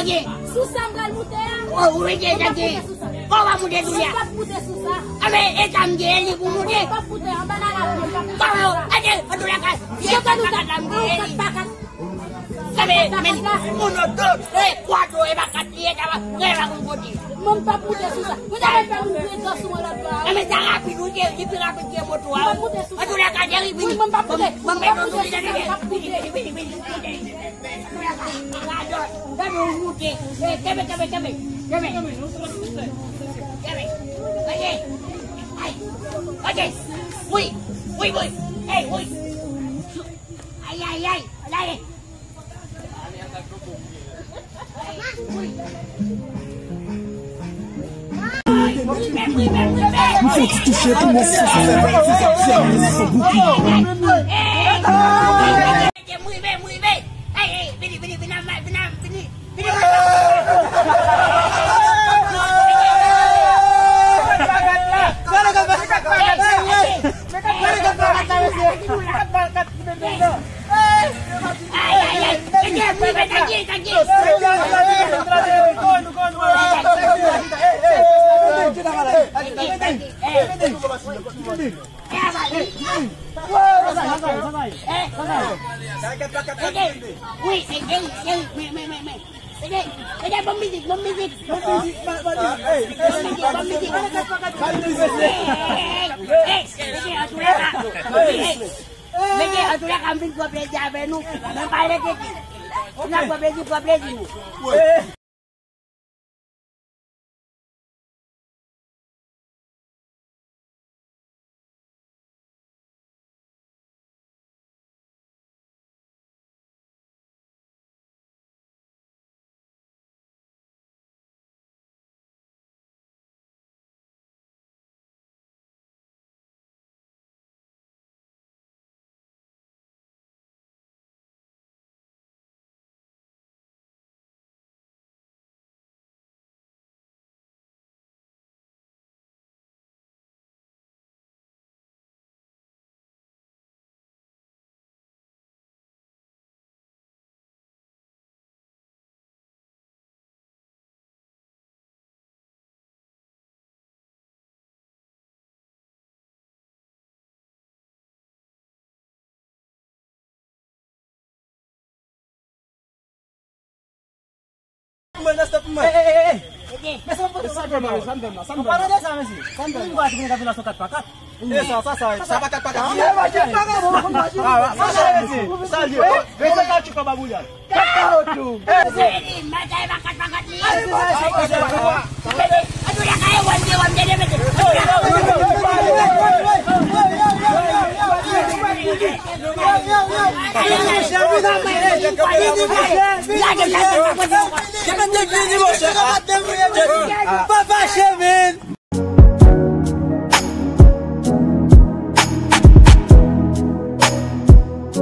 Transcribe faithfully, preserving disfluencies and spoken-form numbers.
Sou sa m pral moute a. Oh, ou rete, tande. Kò w ap moute tou ya. Mwen p ap moute sou sa. Enben, e sa m di, e li pou moute. Mwen p ap moute, anba lalab, mwen p ap moute sou sa. Kò w, ede, an tou lè ka, se kat pa kat la m di, e li. Sa vle, men, moun yo do, e kwa do, e pa kat li ye, ta va, e pa konn kote. Mwen m p ap moute sou sa. Mwen ta fè moun prezan sou mwen lòt bò a. Enben, sa rapid, ou te, li pi rapid ke moto a. Mwen p ap moute sou sa. An tou lè ka, Jerry, vini. Mwen p ap moute. Mwen, mwen, mwen, vini, vini, vini, vini, vini. Gade yon moute. Eh, kenbe, kenbe, kenbe. Kenbe. Kenbe. Ok. Ay. Ok. Wi. Wi, wi. Ey, wi. Ay, ay, ay. Lale. Wi. M fè ti touche pou mwen. Mwen rive, mwen rive. Ey, ey, vini, vini, vini, vini, vini, vini. Vini, vini. Ay, ay, ay. Vini, vini, vini, vini. Ede, ede, ede, men, men, men, men. Ede, ede, bon mizik, bon mizik. Bon mizik, bon mizik. Bon mizik, bon mizik. Ede, ede, ede, ede, ede, ede, ede, antouka, m vin pran plezi avè nou. Mwen pa rete ki. Si n ap pran plezi, pran plezi nou. Mwen nan stop mwen. Ey, ey, ey, ey. Mesye, mwen pote sa. Sa m fè m la, sa m fè m la, sa m fè m la. Ou pa tande sa, mesye? Sa m fè m la. Mwen pa tande sa, sa kat pa kat. E sa, sa, sa, sa pa kat pa kat. Ah, sa, sa, mesye. Sa, mesye. Mesye, sa ti kòb a bouyay. Kat pa kat tou. Mesye, mesye, pa kat pa kat li. Mesye, sa, sa, sa, sa. Pa fache, men.